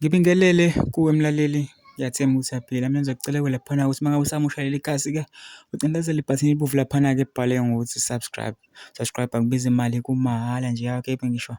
Ngibingelele kuwe mlaleli, ngiyathemba ukuthi uyaphila. Mina ngizokucela-ke laphana ukuthi uma ngabe usamusha leli khasi-ke, ucindezele ibhathini elibomvu laphana-ke elibhalwe ngokuthi subscribe. Subscribe akubizi imali kumahhala nje awukhiphi ngisho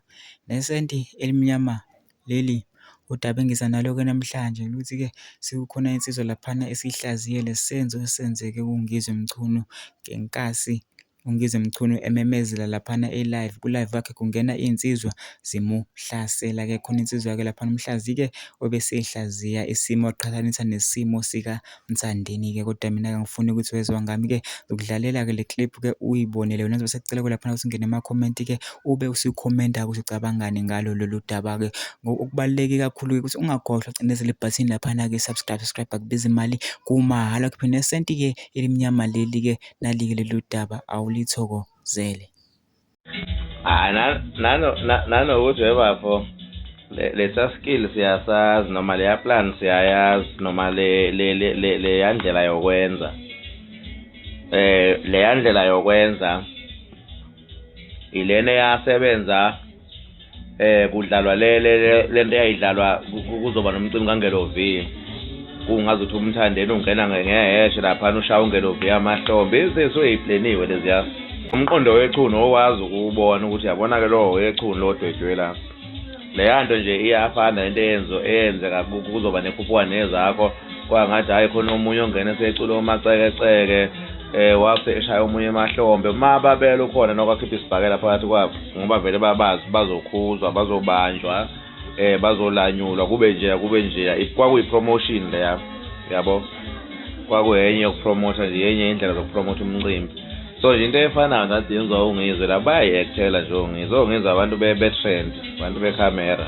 nesenti elimnyama leli. Udaba engiza nalo-ke namhlanje ukuthi-ke sekukhona insizwa laphana esihlaziye le senzo esenzeke kuNgizwe Mchunu ngenkathi uNgizwe Mchunu ememezela laphana e-live, ku-live wakhe kungena iy'nsizwa zimuhlasela-ke. Khona insizwa-ke laphana umhlazi-ke obesehlaziya isimo waqhathanisa nesimo sikaMthandeni-ke. Kodwa mina-ke angifuni ukuthi wezwa ngami-ke, ngizokudlalela-ke le clip-ke uyibonele wena. Ngizobe sekucela-ke laphana ukuthi ungene ema-comment-ke ube usukhomenta ukuthi ucabangani ngalo lolu daba-ke. Okubaluleke kakhulu-ke ukuthi ungakhohlwa ucindezele ibhathini laphana-ke subscribe, subscribe akubizi imali kumahhala, ukhiphe nesenti-ke elimnyama leli-ke. Nali-ke lolu daba awulithokozele. Hayi nanokuthi webafo lesa skill siyasazi noma leya plan siyayazi noma le le le leya ndlela yokwenza leya ndlela yokwenza ilena eyasebenza kudlalwa le lento eyayidlalwa kuzoba nomcimbi kaNgelo V kungazuthi umthandeni ungena ngeheshe laphana ushaya uNgelo V amahlombe izinto eyipleniwe leziya. Umqondo wechunu owazi ukuwubona ukuthi yabona-ke lowo wechunu lo dwedwe la, leya nto nje iyafana nento eyenzeka kuzoba nekhuphuka nezakho kwangathi hhayi khona omunye ongena esecula omacekeceke wase eshaya omunye emahlombe uma babela ukhona nokho akhiphe isibhakela phakathi kwabo ngoba vele babazi bazokhuzwa bazobanjwa bazolanyulwa kube nje kube nje kwakuyi-promotion leya yabo, kwakuyenye yokupromotha nje, yenye indlela zokupromotha umcimbi. So nje into efanayo nathi yenziwa uNgizwe la, bayayi-actela nje oNgizwe, oNgizwe abantu be-trend, abantu bekhamera.